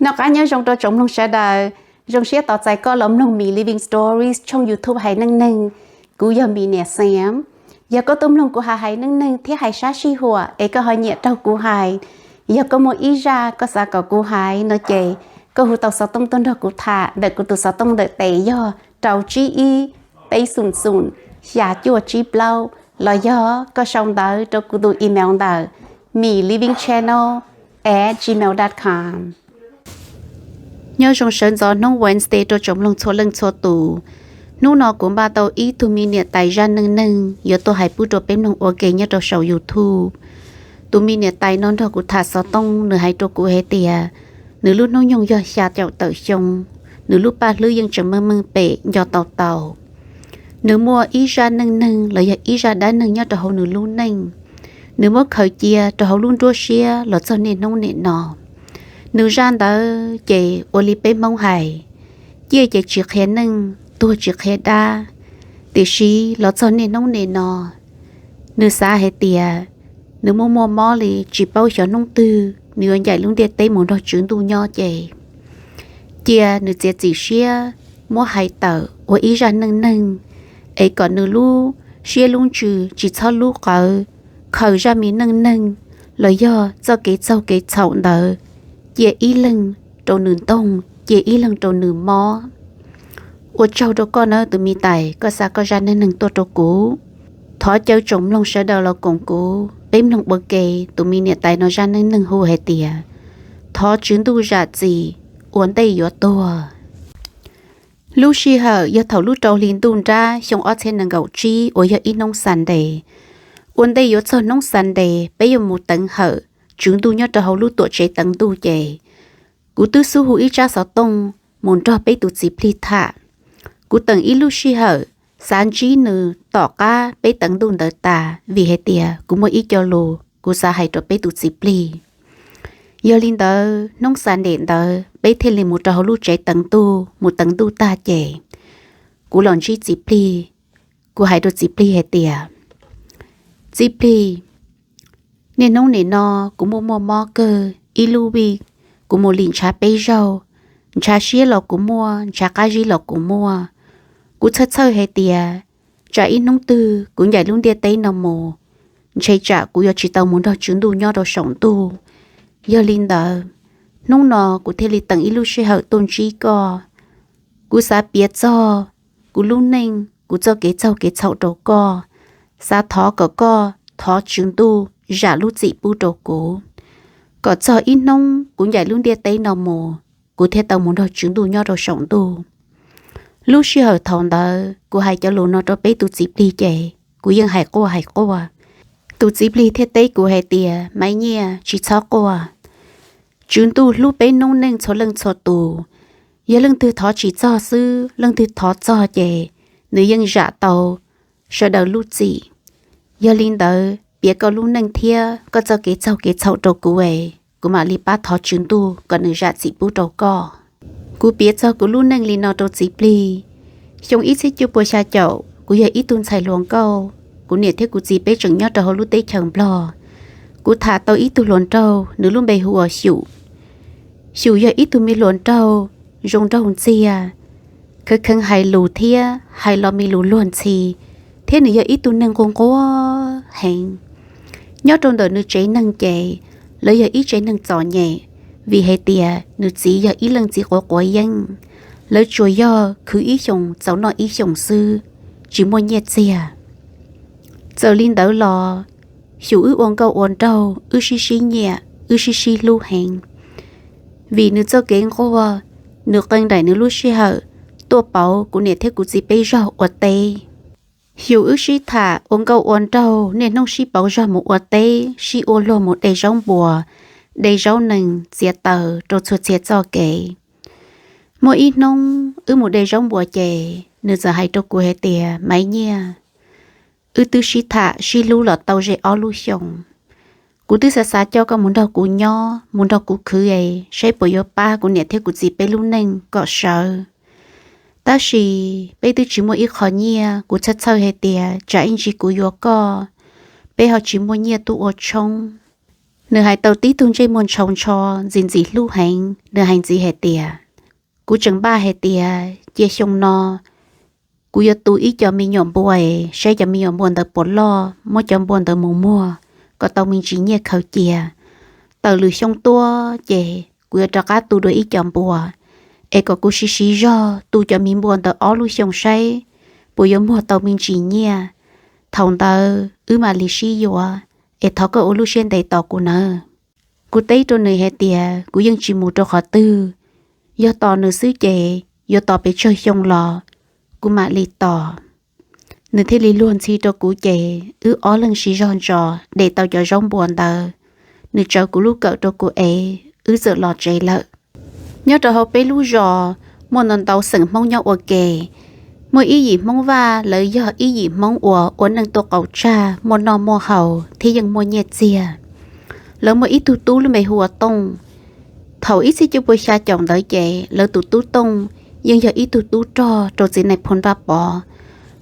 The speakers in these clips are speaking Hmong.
Noj qab nyob zoo rau tsoom mloog sawv daws. Zoo siab tos txais koj los mloog Mim Living Stories tshooj YouTube haiv neeg neeg. Kuv yog Mim niam Xiam. Yog koj tuaj mloog kuv hais haiv neeg neeg thiab hais sab sij huam es koj ho nyiam raug kuv hais, yog koj muaj ib zaj koj xav kom kuv hais no ces koj hu tau xov tooj tuaj nrog kuv tham ntawm kuv tus xov tooj ntawm tes yog rau tsib ib, peb xoom xoom, xya cuaj tsib plaub, los yog koj sau ntawv rau kuv tus email ntawm mim living channel at gmail dot com. Nyob zoo sawv ntxov hnub Wednesday rau tsoom mloog txhua leej txhua tus. Hnub no kuv npaj tau ib tug me niam tais zaj neej neeg yuav tuaj hais pub rau peb mloog ua ke nyob rau saum YouTube. Tus me niam tais no nrog kuv tham xov tooj, nws hais rau kuv hais tias nws lub hnub nyoog yog xya caum tawm xyoo, nws lub paj hlwb yeej tseem meej meej pem nco tau tau. Nws muaj ib zaj neej neeg los yog ib zaj dab neeg nyob rau hauv nws lub neej. Nws muab khaws cia rau hauv lub nruab siab los txog niaj hnub nim no. Nws zaj ntawd ces ua li peb Hmoob hais, ciaj ces tsis qhia neej, tuag tsis qhia dab. Tiam sis los txog niaj hnub nim no, nws xav hais tias nws muaj muaj mob li tsis paub xyov hnub twg nws yuav ncaim lub ntiaj teb mus nrog tswv ntuj nyob ces cia nws txiav txim siab muab hais tawm ua ib zaj neej neeg, es kom nws lub siab lub ntsws tsis txhob lub qawv khaws zaj me neej neeg los yog txoj kev txaug kev txhaum ntawd cia ib leeg rau nws ntoog, cia ib leeg rau nws mob. Ua tsaug rau koj nawb tus me tais, koj xa koj zaj neej neeg tuaj rau kuv. Thov caw tsoom mloog sawv daws los koom kuv, peb mloog ua ke tus me niam tais no zaj neej neeg hu hais tias thov tswv ntuj zam txim ua ntej yuav tuag. Lub sij hawm yog thaum lub rau hli ntuj nrab xyoo ob txhiab nees nkaum tsib uas yog ib hnub Sunday. Ua ntej yuav txog hnub Sunday peb yuav mus teev hawm tswv ntuj nyob rau hauv lub tuam tsev teev ntuj ces kuv twb xub hu ib tsab xov tooj mus nrog peb tus txiv plig tham. Kuv teem ib lub sij hawm xav ntsib nws tom qab peb teev ntuj ntawd tas vim hais tias kuv muaj ib co lus kuv xav hais rau peb tus txiv plig. Yog li ntawd hnub Sunday ntawd peb thiaj li mus rau hauv lub tsev teev ntuj, mus teev ntuj tag ces kuv los ntsib txiv plig. Kuv hais rau txiv plig hais tias, txiv plig, niaj hnub nim no kuv muaj muaj mob kawg, ib lub vij kuv mus lim ntshav peb zaug, ntshav siab los kuv muaj, ntshav qab zib los kuv muaj. Kuv txhawj txhawj hais tias tsam ib hnub twg kuv ncaim lub ntiaj teb no mus, ntshe tsam kuv yuav tsis tau mus nrog tswv ntuj nyob rau saum ntuj. Yog li ntawd, hnub no kuv thiaj li teem ib lub sij hawm tuaj ntsib koj. Kuv xav piav txog kuv lub neej, kuv txoj kev txaug kev txhaum rau koj, xav thov kom koj thov tswv ntuj zam lub txim pub rau kuv, kom txog ib hnub kuv ncaim lub ntiaj teb no mus, kuv thiaj tau mus nrog tswv ntuj nyob rau saum ntuj. Lub sij hawm thaum ntawd kuv hais cov lus no rau peb tus txiv plig ces kuv yeej hais quaj hais quaj. Tus txiv plig thiaj teb kuv hais tias, Maiv Nyiaj, tsis txhob quaj. Tswv ntuj hlub peb noob neej txhua leej txhua tus. Yog leej twg thov tsis txog xwb, leej twg thov txog ces nws yeej zam tau sawv daws lub txim. Yog li ntawd piav koj lub neej thiab koj txoj kev txaug kev txhaum rau kuv es kuv mam li pab thov tswv ntuj kom nws zam txim pub rau koj. Kuv piav txog kuv lub neej li no rau txiv plig. Xyoo ib txhiab cuaj pua xya caum kuv yog ib tug ntxhais hluas nkauj, kuv niam thiab kuv txiv peb tseem nyob rau hauv lub teb chaws Nplog. Kuv tham tau ib tug hluas nraug, nws lub npe hu ua Xyum. Xyum yog ib tug me hluas nraug zoo nraug ntxiag, kheev kheev hais lus thiab hais lo me lus luag ntxhi, thiab nws yog ib tug neeg nquag nquag heev. Nyob rau ntawm nws tsev neeg ces lawv yog ib tsev neeg txom nyem, vim hais tias nws txiv yog ib leej txiv quav quav yeeb. Lawv tsuas yog khwv ib xyoos txaus noj ib xyoos xwb, tsis muaj nyiaj txiag. Txawm li ntawd los Xyum wb ua nkauj ua nraug, wb sib sib nyiam, wb sib sib hlub heev. Vim nws txoj kev nquag, nws qee daim nws lub sij hawm tuaj pauv kuv niam thiab kuv txiv peb zog ua teb. Xyum wb sib tham ua nkauj ua nraug, niaj hnub sib pauv zog mus ua teb, sib ua luag mus de zaub npuas, de zaub nees txiav taws rau txhua txhia txoj kev. Muaj ib hnub wb mus de zaub npuas ces nws txawm hais rau kuv hais tias, Maiv Nyiaj, wb twb sib tham sib hlub los tau ze ob lub xyoos. Kuv twb xav xav coj koj mus nrog kuv nyob, mus nrog kuv khwv es saib puas yuav pab kuv niam thiab kuv txiv peb lub neej kom sawv. Tab sis peb twb tsis muaj ib qho nyiaj, kuv txhawj txhawj hais tias tsam ib ntsis kuv yuav koj, peb ho tsis muaj nyiaj tuaj ua tshoob. Nws hais tau tib tug ntsej muag ntshau ntsho ntxim ntxim hlub heev, nws hais ntxiv hais tias, kuv tseem npaj hais tias cia xyoo no kuv yuav tu ib co me nyuam npua es saib cov me nyuam npua ntawd puas loj, muab cov npua ntawd mus muag kom tau me ntsis nyiaj khaws cia. Tawm lwm xyoo tuaj ces kuv yuav rov qab tu dua ib co npua, es kom kuv siv siv zog tu cov me npua ntawd ob lub xyoo saib puas yuav muag tau me ntsis nyiaj. Thaum ntawd wb mam li sib yuav, es thov koj ua lub siab ntev tos kuv nawb. Kuv teb rau nws hais tias kuv yeej tsis mus rau qhov twg, yog tos nws xwb ces yuav tos pes tsawg xyoo los kuv mam li tos. Nws thiaj li luag ntxhi rau kuv ces wb ob leeg siv zog ntso de tau cov zaub npua ntawd. Nws tsawv kuv lub kawm rau kuv es wb txawm los tsev lawm. Nyob rau hauv peb lub zos muaj ntau ntau xeem Hmoob nyob ua ke. Muaj ib yim Hmoob Vaj, lawv yog ib yim Hmoob uas ua neej tuaj qaum tsag, muaj noj muaj haus thiab yeej muaj nyiaj txiag. Lawv muaj ib tug tub lub npe hu ua Tooj. Thaum ib txhiab cuaj pua xya caum ntawd ces lawv tus tub Tooj yeej yog ib tug tub rog rau txiv Nais Phoo Vaj Pov.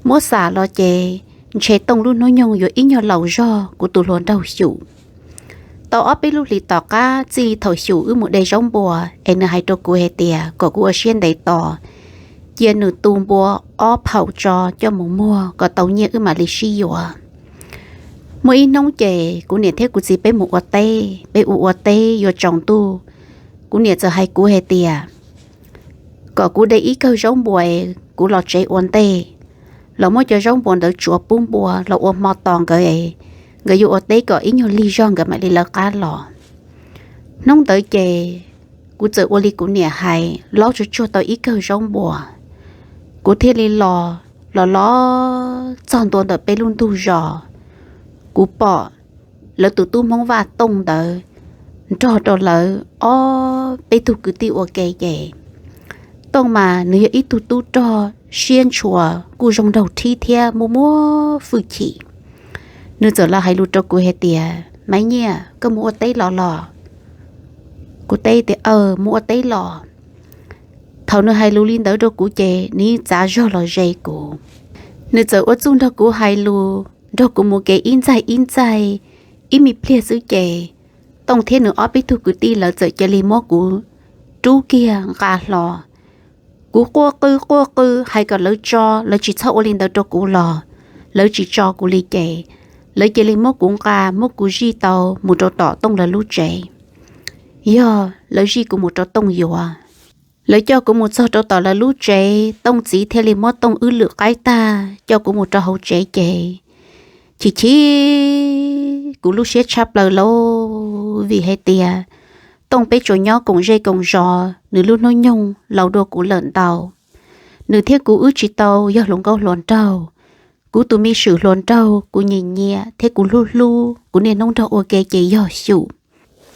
Muab xam los ces ntshe Tooj lub hnub nyoog yuav ib nyuag laus zog kuv tus hluas nraug Xyum. Tau ob peb lub hlis tom qab txij thaum Xyum wb mus de zaub npua es nws hais rau kuv hais tias kom kuv ua siab ntev tos, cia nws tu npua ob phaum tso coj mus muag kom tau nyiaj wb mam li sib yuav. Muaj ib hnub ces kuv niam thiab kuv txiv peb mus ua teb, peb ua ua teb yuav tsaus ntuj, kuv niam txawm hais kuv hais tias kom kuv de ib kawg zaub npua es kuv los tsev ua ntej, los muab cov zaub npua ntawd tsuav pub npua los ua hmo tos nkawd es nkawd yuav ua teb kom ib nyuag lig zog nkawd mam li lawv qab los. Hnub ntawd ces kuv txawm ua li kuv niam hais, lob tsuag tsuag tau ib kawg zaub npua. Kuv thiaj li los, los los txog ntua ntawm peb lub ntug zos, kuv pom lawv tus tub Hmoob Vaj Tooj ntawd nrog rau lawv ob peb tug kwv tij ua ke ces Tooj mas nws yog ib tug tub rog siab ntshua, kuj zoo nraug rhib thiab muaj muaj hwj chim. Nws txawm los hais lus rau kuv hais tias, Maiv Nyiaj, koj mus ua teb los los? Kuv teb tias, Aw, mus ua teb los. Thaum nws hais lus li ntawd rau kuv ces nws yeej txav zog los ze kuv. Nws txawm ua txuj nrog kuv hais lus, nrog kuv mus kev ib ntxaig ib ntxaig, ib me pliag xwb ces Tooj thiab nws ob peb tug kwv tij lawv txawm cia li muab kuv rub kiag nqa hlo. Kuv quaj qw quaj qw hais kom lawv tso, lawv tsis txhob ua li ntawd rau kuv los lawv tsis tso kuv li ces lawv cia li muab kuv nqa, muab kuv zij tau mus rau tom Tooj lawv lub tsev. Yog lawv zij kuv mus rau Tooj yuav. Lawv coj kuv mus txog rau tom lawv lub tsev, Tooj txiv thiaj li muab Tooj wb lwm qaib tag coj kuv mus rau hauv tsev ces chim chim kuv lub siab tshaj plaws lauj, vim hais tias Tooj peb tsuas nyob koom zej koom zos, nws lub hnub nyoog laus dua kuv lawm ntau. Nws thiab kuv wb tsis tau yog hluas nkauj hluas nraug. Kuv tus me swm hluas nraug kuv nyiam nyiam thiab kuv hlub hlub, kuv niaj hnub nrog ua ke ces yog Xyum.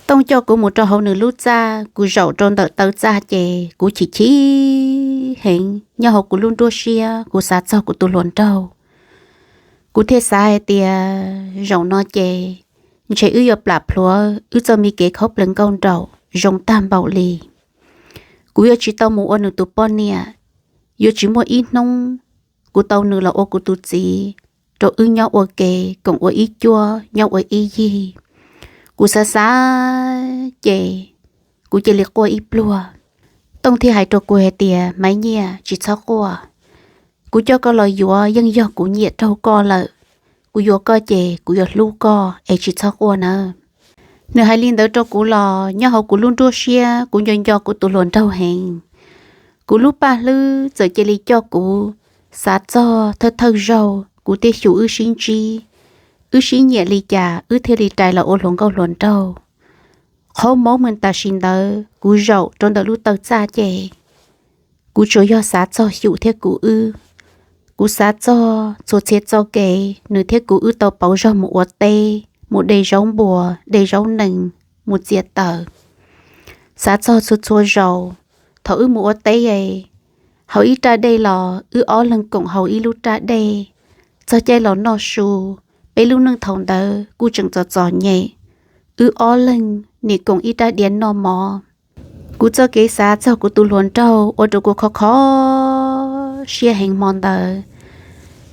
Tooj coj kuv mus rau hauv nws lub txaj, kuv zaum rau ntawm taw txaj ces kuv chim chim heev. Nyob hauv kuv lub nruab siab kuv xav txog kuv tus hluas nraug. Kuv thiaj xav hais tias zaum no ces ntshe wb yuav plam plhuav wb txoj me kev khaub plees nkauj nraug zoo tag npaum li. Kuv yuav tsis tau mus ua nws tus poj niam. Yuav tsis muaj ib hnub kuv tau nws los ua kuv tus txiv, rau wb nyob ua ke koom ua ib cuab nyob ua ib yig. Kuv xav xav ces kuv cia li quaj ib pluag. Tooj thiaj hais rau kuv hais tias, Maiv Nyiaj, tsis txhob quaj. Kuv coj koj los yuav yeej yog kuv nyiam raug koj lawm. Kuv yuav koj ces kuv yuav hlub koj es tsis txhob quaj nawb. Nws hais li ntawd rau kuv los nyob hauv kuv lub nruab siab kuv nco nco kuv tus hluas nraug heev. Kuv lub paj hlwb txawm cia li coj kuv xav txog thawj thawj zaug kuv thiab Xyum wb sib ntsib, wb sib nyiam li cas wb thiaj li rais los ua hluas nkauj hluas nraug. Qhov mob mas tam sim ntawd kuv zaum rau ntawm lub taw txaj ces kuv tsuas yog xav txog Xyum thiab kuv wb. Kuv xav txog txhua txhia txoj kev nws thiab kuv wb tau pauv zog mus ua teb, mus de zaub npua, de zaub nees, mus txiav taws. Xav txog txhua txhua zaus thaum wb mus ua teb, hauv ib raj dej los wb ob leeg koom hauv ib lub raj dej. Txog caij los noj su, peb lub neej thaum ntawd kuj tseem txom txom nyem, wb ob leeg nim koom ib rab diav noj mov. Kuv txoj kev xav txog kuv tus hluas nraug ua rau kuv kho kho siab heev hmo ntawd.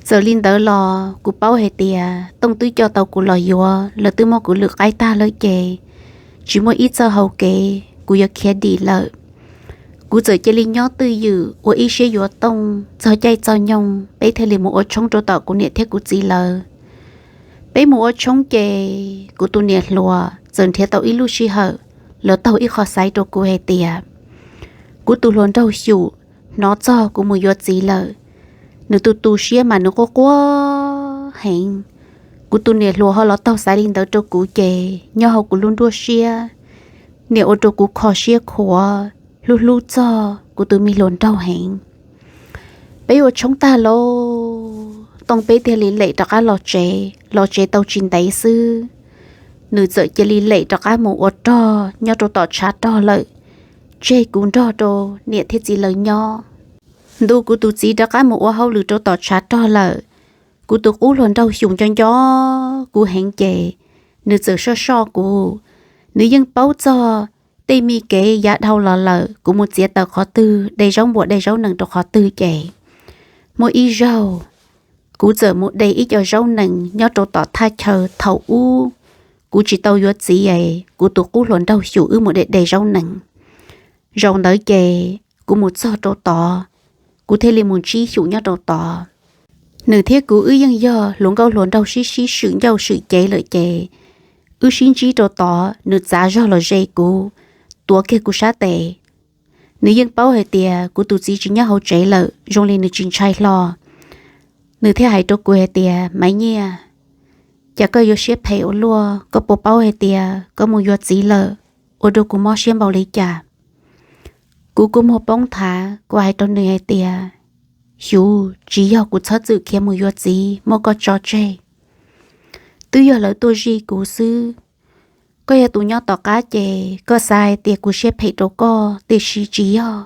Txawm li ntawd los kuv paub hais tias Tooj twb coj tau kuv los yuav, lawv twb muab kuv lwm qaib tag lawm ces tsis muaj ib txoj hau kev, kuv yuav khiav dim lawm. Kuv txawm cia li nyob twj ywm ua ib siab yuav tooj txog caij txog nyoog peb thiaj li mus ua tshoob rau tom kuv niam thiab kuv txiv lawv. Peb mus ua tshoob ces kuv tus niam hluas txawm nrhiav tau ib lub sij hawm los taug ib qho xaiv rau kuv hais tias kuv tus hluas nraug Xyum hnov txog kuv mus yuav txiv lawm, nws tu tu siab mas nws quaj quaj heev. Kuv tus niam hluas ho los taug xaiv li ntawd rau kuv ces nyob hauv kuv lub nruab siab, niam ua rau kuv kho siab khuav, hlub hlub txog kuv tus me hluas nraug heev. Peb ua tshoob tag lauj, tooj peb thiaj li lem rov qab los tsev. Los tsev tau tsis ntev xwb, nws txawm cia li lem rov qab mus ua rog nyob rau tom tshav rog lawm, tseg kuv nrog rau niam thiab txiv lawv nyob. Ntu kuv tus txiv rov qab mus ua hauj lwm rau tom tshav rog lawm, kuv tus qub hluas nraug Xyum nco nco kuv heev ces nws txawm soj soj kuv. Nws yeej paub txog tej me kev yav dhau los lawm, kuv mus txiav taws qhov twg, de zaub npua de zaub nees rau qhov twg ces muaj ib zaug kuv txawm mus de ib co zaub nees nyob rau tom thaj chaw thaum ub kuv tsis tau yuav txiv es kuv tus qub hluas nraug Xyum wb mus de de zaub nees. Zaum ntawd ces kuv mus txog rau tod, kuv thiaj li mus ntsib Xyum nyob rau tod. Nws thiab kuv wb yeej yog hluas nkauj hluas nraug sib sib swm ncauj swm cev lawm ces wb sib ntsib rau tod, nws txav zog los ze kuv, tuav kiag kuv sab tes. Nws yeej paub hais tias kuv tus txiv tsis nyob hauv tsev lawm, zoo li nws tsis ntshai hlo. Nws thiaj hais rau kuv hais tias, Maiv Nyiaj, cas koj yuav siab phem ua luaj, koj puas paub hais tias koj mus yuav txiv lawm ua rau kuv mob siab npaum li cas? Kuv kua muag poob nthav, kuv hais rau nws hais tias, Xyum, tsis yog kuv txhob txwm khiav mus yuav txiv muab koj tso tseg, twb yog lawv tuaj zij kuv xwb. Koj yog tus nyob tom qab ces koj xav hais tias kuv siab phem rau koj, tiam sis tsis yog.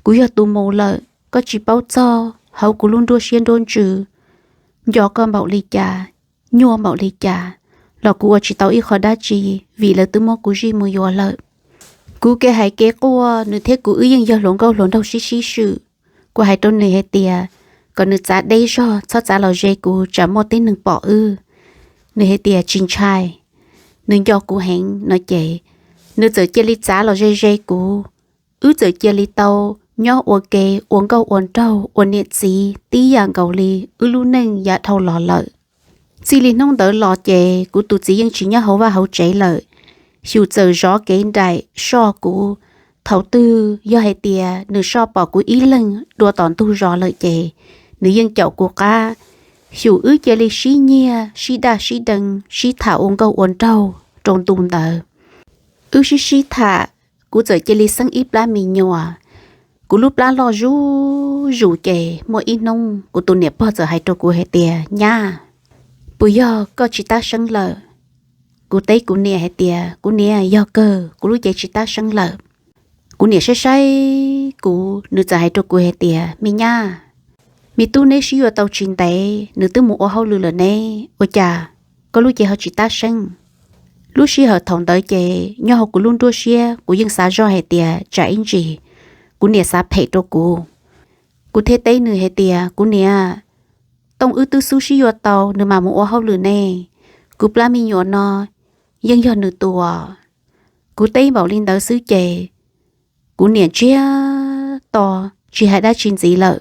Kuv yog tus mus lawm, koj tsis paub txog hauv kuv lub nruab siab nruab ntsws nco koj npaum li cas, nyuaj npaum li cas, los kuv ua tsis tau ib qho dab tsi, vim lawv twb muab kuv zij mus yuav lawm. Kuv kev hais kev quaj, nws thiab kuv wb yeej yog hluas nkauj hluas nraug sib sib swm. Kuv hais rau nws hais tias kom nws txav deb zog, txhob txav los ze kuv, tsam muaj tib neeg pom wb. Nws hais tias tsis ntshai, nws nco kuv heev no ces nws txawm cia li txav los ze ze kuv. Wb txawm cia li tau nyob ua ke ua nkauj ua nraug ua niam txiv tib yam nkaus li wb lub neej yav dhau los lawm. Txij li hnub ntawd los ces kuv tus txiv yeej tsis nyob hauv vaj hauv tsev lawm. Xyum txawm zov kev nraim soj kuv. Thaum twg yog hais tias nws soj pom kuv ib leeg dua tom ntug zos lawm ces nws yeej caum kuv qab. Xyum wb cia li sib nyiag sib daj sib dee sib tham ua nkauj ua nraug rau ntu ntawd. Wb sib sib tham, kuv txawm cia li xeeb ib plab me nyuam. Kuv lub plab loj zuj zus ces muaj ib hnub kuv tus niam pog txawm hais rau kuv hais tias, Nyab, puas yog koj tsis tab seeb lawm? Kuv teb kuv niam hais tias, Kuv niam, yog kawg, kuv lub cev tsis tab seeb lawm. Kuv niam saib saib kuv, nws txawm hais rau kuv hais tias, Me nyab, me tub neb sib yuav tau tsis ntev nws twb mus ua hauj lwm lawm ne, ua cas koj lub cev ho tsis tab seeb? Lub sij hawm thaum ntawd ces nyob hauv kuv lub nruab siab kuv yeej xav zoj hais tias tsam ib ntsis kuv niam xav phem rau kuv. Kuv thiaj teb nws hais tias, Kuv niam, Tooj wb twb xub sib yuav tau nws mam mus ua hauj lwm ne, kuv plab me nyuam no yeej yog nws tua. Kuv teb npaum li ntawd xwb ces kuv niam ntsiag to tsis hais dab tsi ntxiv lawm.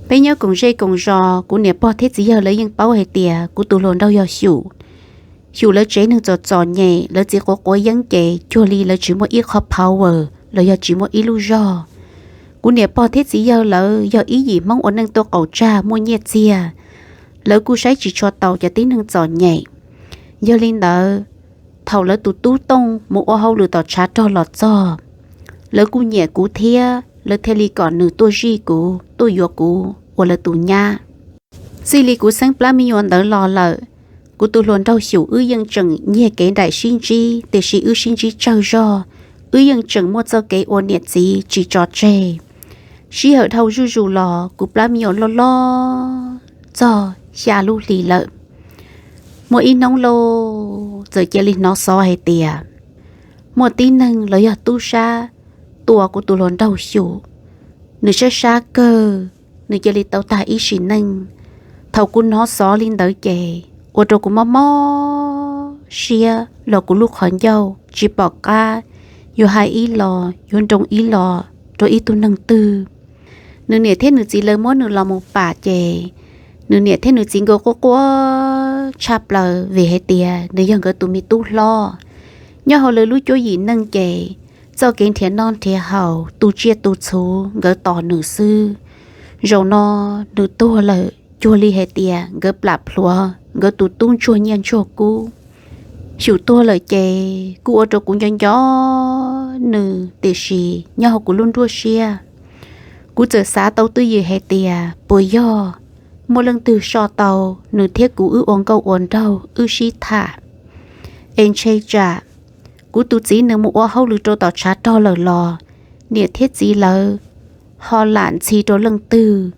Peb nyob koom zej koom zos, kuv niam pog thiab txiv yawg lawv yeej paub hais tias kuv tus hluas nraug yog Xyum. Xyum lawv tsev neeg txom txom nyem, lawv txiv quav quav yeeb ces cuag li lawv tsis muaj ib qho power los yog tsis muaj ib lub zog. Kuv niam pog thiab txiv yawg lawv yog ib yim Hmoob ua neej tuaj qaum tsag muaj nyiaj txiag, lawv kuj saib tsis tshua taus cov tib neeg txom nyem. Yog li ntawd, thaum lawv tus tub Tooj mus ua hauj lwm tom tshav rog los txog, lawv kuj nyiam kuv thiab lawv thiaj li kom nws tuaj zij kuv, tuaj yuav kuv ua lawv tus nyab. Txij li kuv xeeb plab me nyuam ntawd los lawm, kuv tus hluas nraug Xyum wb yeej tseem nyiag kev nraim sib ntsib, tiam sis wb sib ntsib tsawg zog, wb yeej tseem muaj txoj kev ua niam txiv tsis tso tseg. Sij hawm dhau zuj zus los kuv plab me nyuam loj loj txog xya lub hlis lawm. Muaj ib hnub lauj, txawm cia li hnov xov hais tias muaj tib neeg los yog tub sab tua kuv tus hluas nraug Xyum. Nws sab sab kawg, nws cia li tau tag ib sim neej. Thaum kuv hnov xov li ntawd ces ua rau kuv mob mob siab los kuv lub qhov ncauj tsis pom qab yuav hais ib los yuav nroo ib los rau ib tug neeg twg. Nws niam thiab nws txiv lawv muab nws los mus pam ces nws niam thiab nws txiv nkawd quaj quaj tshaj plaws vim hais tias nws yog nkawd tus me tub hlob. Nyob hauv lawv lub cuab yim neej ces txoj kev nrhiav noj nrhiav haus tu tsiaj tu txhu nkawd tos nws xwb. Zaum no nws tuag lawm cuag li hais tias nkawd plam plhuav nkawd tus tub ntsuag nyiaj ntsuag kub. Xyum tuag lawm ces kuj ua rau kuv nco nco nws, tiam sis nyob hauv kuv lub nruab siab kuv txawm xav tau twj ywm hais tias puas yog muaj leej twg soj tau nws thiab kuv wb ua nkauj ua nraug wb sib tham. Es ntshe tsam kuv tus txiv nws mus ua hauj lwm rau tom tshav rog lawm los niam thiab txiv lawv ho lam ntxhi rau leej twg,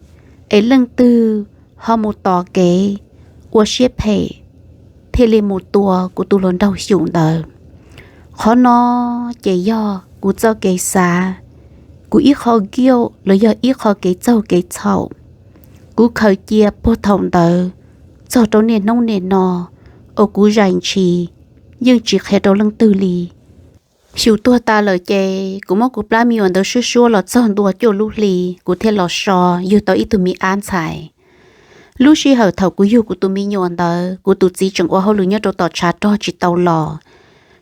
es leej twg ho mus tos kev ua siab phem thiaj li mus tua kuv tus hluas nraug Xyum ntawd. Qhov no ces yog kuv txoj kev xav, kuv ib qho guilt los yog ib qho kev txaug kev txhaum. Kuv khaws cia puag thaum ntawd txog rau niaj hnub niaj no uas kuv zais ntshis yeej tsis qhia rau leej twg li. Xyum tuag tas lawm ces kuv muab kuv plab me nyuam ntawd suab suab los txog ntua cuaj lub hli kuv thiaj los so yug tau ib tug me ab ntxhais. Lub sij hawm thaum kuv yug kuv tus me nyuam ntawd kuv tus txiv tseem ua hauj lwm nyob rau tom tshav rog tsis tau los,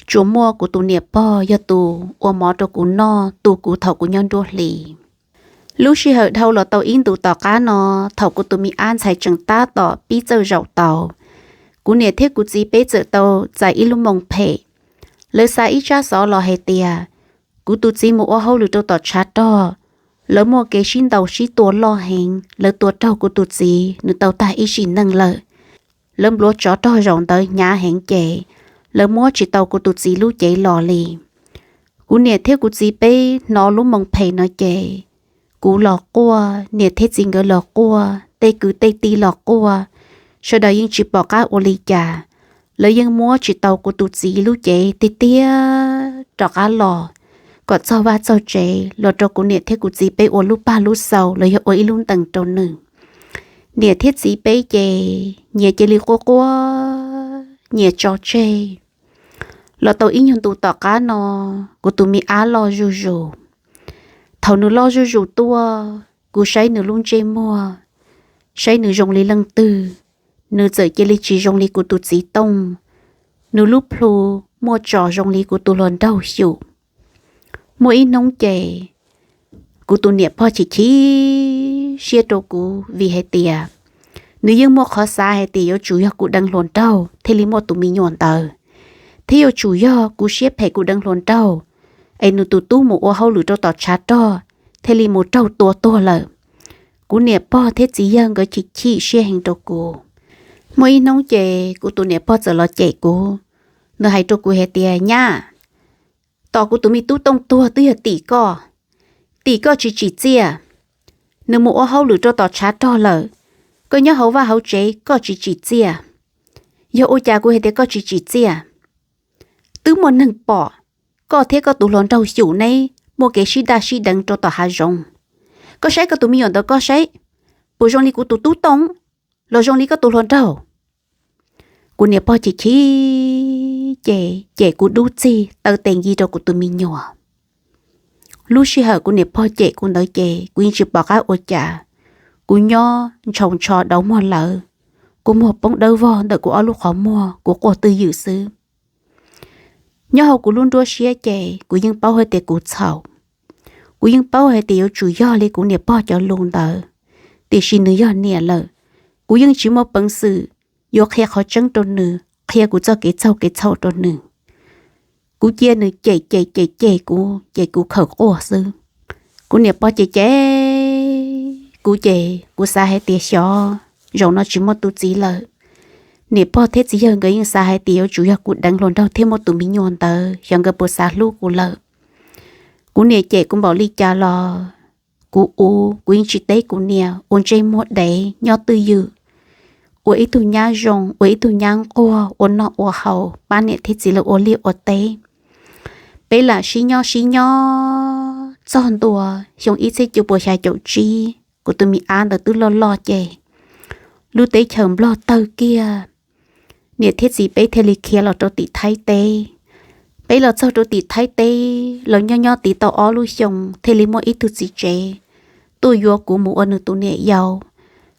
tsuas muaj kuv tus niam pog yog tus ua mov rau kuv noj tu kuv thaum kuv nyob nruab hlis. Lub sij hawm dhau los tau ib ntus tom qab no, thaum kuv tus me ab ntxhais tseem tab tom pib txawj zaum taus, kuv niam thiab kuv txiv peb txawm tau txais ib lub moo phem. Lawv xa ib tsab xov los hais tias kuv tus txiv mus ua hauj lwm rau tom tshav rog, lawv muaj kev sib ntaus sib tua loj heev, lawv tua raug kuv tus txiv nws tau tag ib sim neej lawm. Lawv npluav tsov rog zaum ntawd hnyav heev ces lawv muab tsis tau kuv tus txiv lub cev los li. Kuv niam thiab kuv txiv peb hnov lub moo phem no ces kuv los quaj, niam thiab txiv nkawd los quaj, tej kwv tej tij los quaj, sawv daws yeej tsis pom qab ua li cas. Lawv yeej muab tsis tau kuv tus txiv lub cev tiag tiag rov qab los kom txog vaj txog tsev los rau kuv niam thiab kuv txiv peb ua lub pag lub xaus los yog ua ib lub ntees rau nws. Niam thiab txiv peb ces nyias cia li quaj quaj nyias tso tseg. Los tau ib nyuag ntu tom qab no, kuv tus me ab loj zuj zus. Thaum nws loj zuj zus tuaj, kuv saib nws lub ntsej muag, saib nws zoo li leej twg, nws txawm cia li tsis zoo li kuv tus txiv Tooj. Nws lub plhu muaj tsos zoo li kuv tus hluas nraug Xyum. Muaj ib hnub ces kuv tus niam pog chim chim siab rau kuv vim hais tias nws yeej muaj qhov xav hais tias yuav tsum yog kuv deev hluas nraug thiaj li muaj tus me nyuam ntawd, thiab yuav tsum yog kuv siab phem kuv deev hluas nraug, es nws tus tub mus ua hauj lwm rau tom tshav rog thiaj li mus raug tua tuag lawm. Kuv niam pog thiab txiv yawg nkawd chim chim siab heev rau kuv. Muaj ib hnub ces kuv tus niam pog txawm los cem kuv, nws hais rau kuv hais tias, Nyab, tos kuv tus me tub Tooj tuag twb yog tim koj, tim koj tsis tsim txiaj. Nws mus ua hauj lwm rau tom tshav rog lawm, koj nyob hauv vaj hauv tsev koj tsis tsim txiaj. Yog ua cas kuv hais tias koj tsis tsim txiaj? Twb muaj neeg pom koj thiab koj tus hluas nraug Xyum neb muaj kev sib daj sib deev rau tom hav zoov. Koj saib koj tus me nyuam ntawd koj saib, puas zoo li kuv tus tub Tooj los zoo li koj tus hluas nraug? Kuv niam pog chim chim ces cem kuv dub txig taw tes nki rau kuv tus me nyuam. Lub sij hawm kuv niam pog cem kuv ntawd ces kuv yeej tsis pom qab ua cas. Kuv nyob ntshaus ntsho dauv muag lawv, kuv muag poob dawb vog ntawm kuv ob lub qhov muag, kuv quaj twj ywm xwb. Nyob hauv kuv lub nruab siab ces kuv yeej paub hais tias kuv txhaum. Kuv yeej paub hais tias yuav tsum yog li kuv niam pog cov lus ntawd, tiam sis nws yog niam lawm, kuv yeej tsis muaj peev xwm yuav qhia qhov tseeb rau nws, qhia kuv txoj kev txaug kev txhaum rau nws. Kuv cia nws cem cem cem cem kuv ces kuv khawm quaj xwb. Kuv niam pog cem cem kuv ces kuv xav hais tias xyov zaum no tsis muaj tus txiv lawm. Niam pog thiab txiv yawg nkawd yeej xav hais tias yuav tsum yog kuv deev hluas nraug thiaj muaj tus me nyuam ntawd, xyov nkawd puas xav hlub kuv lawm. Kuv niam cem kuv npaum li cas los kuv ua, kuv yeej tsis teb kuv niam, ua ntsej muag dev nyob twj ywm, ua ib tug nyab zoo, ua ib tug nyab nquag, ua noj ua haus, pab niam thiab txiv lawv ua liaj ua teb. Peb lam sib nyob sib nyob txog ntua xyoo ib txhiab cuaj puas xya caum tsib, kuv tus me ab ntawd twb loj loj ces lub teb chaws Nplog tawg kiag, niam thiab txiv peb thiaj li khiav los rau tim Thaib teb. Peb los txog rau tim Thaib teb los nyob nyob tiv tau ob lub xyoo thiaj li muaj ib tug txiv tsev tuaj yuav kuv mus ua nws tus niam yau.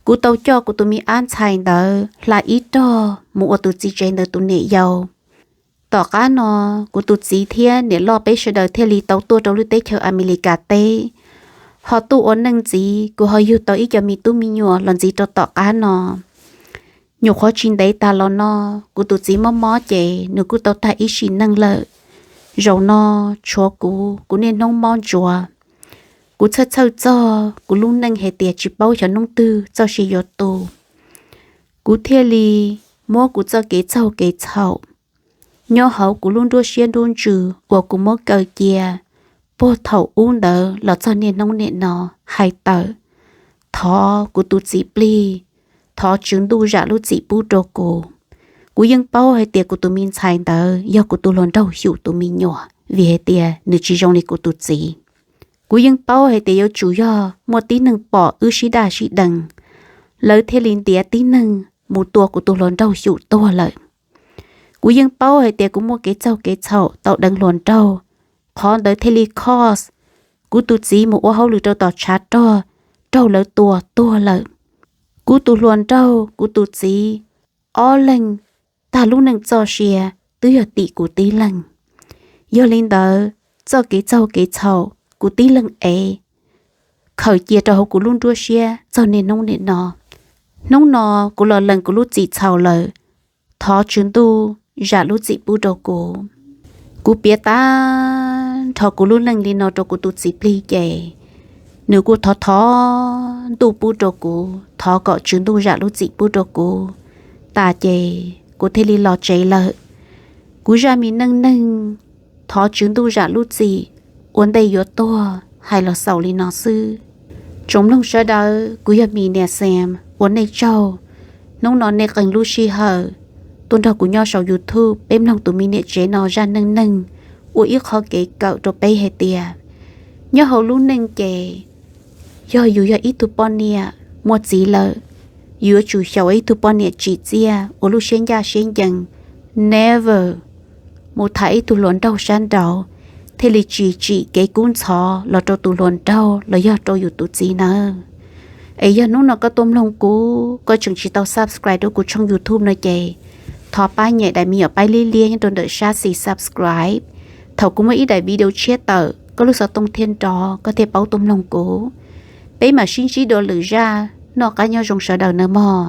Kuv tau coj kuv tus me ab ntxhais ntawd hla ib rog mus ua tus txiv tsev ntawd tus niam yau. Tom qab no, kuv tus txiv thiab niam loj peb sawv daws thiaj li tau tuaj rau lub teb chaws Amelikas teb, ho tuaj ua neej ntxiv. Kuv ho yug tau ib co me tub me nyuam los ntxiv rau tom qab no. Nyuam qhuav tsis ntev tas los no, kuv tus txiv mob mob ces nws kuj tau tag ib sim neej lawm. Zaum no tshuav kuv, kuv niaj hnub mob ntsuav. Kuv txhawj txhawj txog kuv lub neej hais tias tsis paub xyov hnub twg txoj sia yuav tu. Kuv thiaj li muab kuv txoj kev txaug kev txhaum nyob hauv kuv lub nruab siab nruab ntsws uas kuv muab kaw cia puag thaum ub ntawd los txog niaj hnub niam no hais tawm. Thov kuv tus txiv plig, thov Tswv Ntuj zam lub txim pub rau kuv. Kuv yeej paub hais tias kuv tus me ntxhais ntawd yog kuv tus hluas nraug xyum tus me nyuam, vim hais tias nws tsis zoo li kuv tus txiv. Kuv yeej paub hais tias yuav tsum yog muaj tib neeg pom wb sib daj sib deev, lawv thiaj li ntiav tib neeg mus tua kuv tus hluas nraug xyum tuag lawm. Kuv yeej paub hais tias kuv muaj kev txaug kev txhaum tau deev hluas nraug, qhov ntawd thiaj li cause kuv tus txiv mus ua hauj lwm rau tom tshav rog raug lawv tua tuag lawm. Kuv tus hluas nraug, kuv tus txiv, ob leeg tag lub neej txoj sia twb yog tim kuv tib leeg. Yog li ntawd, txoj kev txaug kev txhaum kuv tib leeg ev khaws cia rau hauv kuv lub nruab siab txog niaj hnub niam no. Hnub no kuv los lees kuv lub txim txhaum lawm, thov Tswv Ntuj zam lub txim pub rau kuv. Kuv piav tag nrho kuv lub neej li no rau kuv tus txiv plig ces nws kuj thov thov Ntuj pub rau kuv, thov kom Tswv Ntuj zam lub txim pub rau kuv tas ces kuv thiaj li los tsev lawm. Kuv zaj me neej neeg, thov Tswv Ntuj zam lub txim, ua ntej yuav tuag hais los xaus li no xwb. Tsoom mloog sawv daws, kuv yog Mis Niam Xeem, ua nej tsaug. Hnub no nej qee lub sij hawm tuaj nrog kuv nyob saum YouTube peb mloog tus me niam tsev no zaj neej neeg ua ib qho kev kawm rau peb hais tias nyob hauv lub neej ces yog yus yog ib tug poj niam muaj txiv lawm, yus yuav tsum xyaum ib tug poj niam tsim txiaj ua lub siab ncaj siab ncees. Never mus tham ib tug hluas nraug sab nraud thiaj li tsis tsim kev kub ntxhov los rau tus hluas nraug los yog rau yus tus txiv nawb. Es yog hnub no koj tuaj mloog kuv, koj tseem tsis tau subscribe rau kuv tshooj YouTube no ces thov pab nyem daim me nyuam paib liab liab nyob rau ntawm sab xis subscribe. Thaum kuv muaj ib daim video tshiab tawm, koj lub xov tooj thiaj nrov, koj thiaj paub tuaj mloog kuv. Peb mam sib ntsib dua lwm zaj, noj qab nyob zoo sawv daws nawb mog.